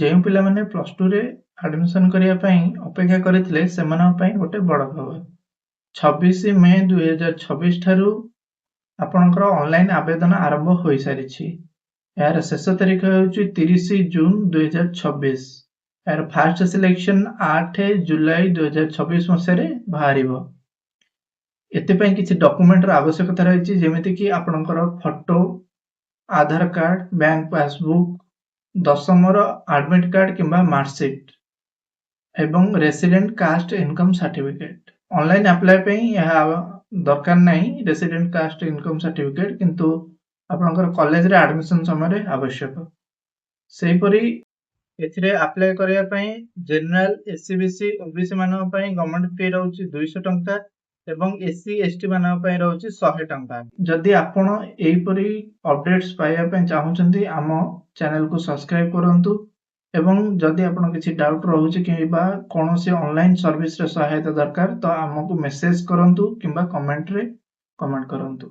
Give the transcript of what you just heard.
ଯେଉଁ ପିଲାମାନେ +2ରେ ଆଡ଼ମିସନ୍ କରିବା ପାଇଁ ଅପେକ୍ଷା କରିଥିଲେ, ସେମାନଙ୍କ ପାଇଁ ଗୋଟେ ବଡ଼ ଖବର। 26 ମେ 2026 ଠାରୁ ଆପଣଙ୍କର ଅନଲାଇନ୍ ଆବେଦନ ଆରମ୍ଭ ହୋଇସାରିଛି। ଏହାର ଶେଷ ତାରିଖ ହେଉଛି 30 ଜୁନ୍ 2026। ଏହାର ଫାଷ୍ଟ ସିଲେକ୍ସନ୍ 8 ଜୁଲାଇ 2026 ମସିହାରେ ବାହାରିବ। ଏଥିପାଇଁ କିଛି ଡକୁମେଣ୍ଟର ଆବଶ୍ୟକତା ରହିଛି, ଯେମିତିକି ଆପଣଙ୍କର photo, Aadhaar card, bank passbook, ଦଶମର ଆଡମିଟ୍ କାର୍ଡ କିମ୍ବା ମାର୍କସିଟ୍ ଏବଂ resident caste income certificate. Online apply ପାଇଁ ଏହା ଦରକାର ନାହିଁ, ରେସିଡେଣ୍ଟ କାଷ୍ଟ ଇନକମ୍ ସାର୍ଟିଫିକେଟ୍, କିନ୍ତୁ ଆପଣଙ୍କର କଲେଜରେ ଆଡମିସନ ସମୟରେ ଆବଶ୍ୟକ। ସେହିପରି ଏଥିରେ ଆପ୍ଲାଏ କରିବା ପାଇଁ ଜେନେରାଲ, ଏସଇବିସି, ଓବିସି ମାନଙ୍କ ପାଇଁ ଗଭର୍ଣ୍ଣମେଣ୍ଟ ଫି ରହୁଛି 200 ଟଙ୍କା ଏବଂ ଏସସି, ଏସଟି ମାନଙ୍କ ପାଇଁ ରହୁଛି 100 ଟଙ୍କା। ଯଦି ଆପଣ ଏହିପରି ଅପଡେଟ୍ସ ପାଇବା ପାଇଁ ଚାହୁଁଛନ୍ତି, ଆମ ଚ୍ୟାନେଲକୁ ସବସ୍କ୍ରାଇବ କରନ୍ତୁ ଏବଂ ଯଦି ଆପଣ କିଛି ଡାଉଟ୍ ରହୁଛି କିମ୍ବା କୌଣସି ଅନଲାଇନ୍ ସର୍ଭିସର ସହାୟତା ଦରକାର, ତ ଆମକୁ ମେସେଜ କରନ୍ତୁ କିମ୍ବା କମେଣ୍ଟରେ କମେଣ୍ଟ କରନ୍ତୁ।